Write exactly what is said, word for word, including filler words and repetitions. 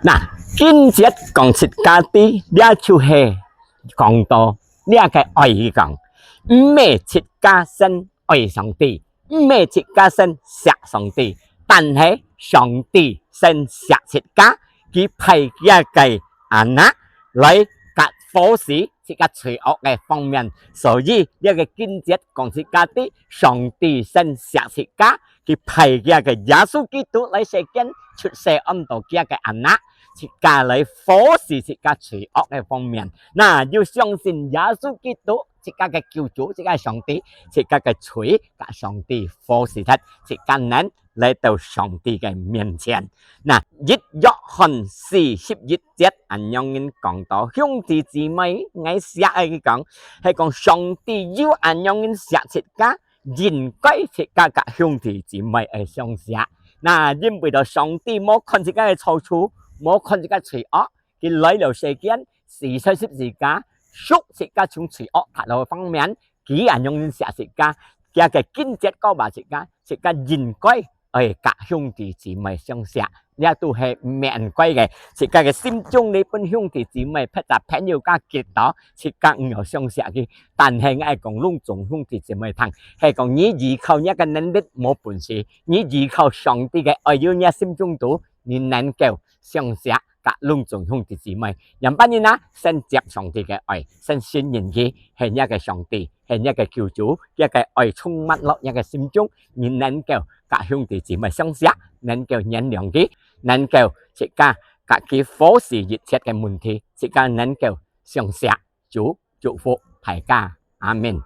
那經節講自家知，這就係講到這个愛佢講，毋係自家先愛上帝，毋係自家先惜上帝，但係上帝先惜自家，佢派佢个anak來甲服侍自家罪惡个方面。所以這个經節講自家知，上帝先惜自家，佢派佢个耶穌基督來世間，出世安到佢个anak，自家來服侍自家罪惡个方面。那又相信耶穌基督，自家个救主，自家个上帝，自家个罪甲上帝服侍忒，自家能來到上帝个面前。那一約翰四十一節恁樣講到，兄弟姊妹，𠊎寫愛佢講，係講上帝有恁樣惜自家，應該自家甲兄弟姊妹愛相惜。那因為到上帝無看自家个錯處，無看自家罪惡，佢來到世間，死在十字架，贖自家從罪惡法度方面，佢恁樣惜自家，佢个經節告白自家，自家應該愛甲兄弟姊妹相惜。這都係毋應該个，自家个心中裡分兄弟姊妹，或者朋友甲激到，自家毋要相惜佢。但係𠊎講攏總兄弟姊妹聽，係講你依靠你个能力無本事，你依靠上帝个愛，有你心中肚，你能夠相惜甲攏總兄弟姊妹。樣般人啊，先接上帝个愛，先信任佢係你个上帝，係你个救主，佢个愛充滿落你个心中，你能夠甲兄弟姊妹相惜，能夠原諒佢，能夠自家甲佢服侍一切个問題，自家能夠相惜。主祝福大家，阿門。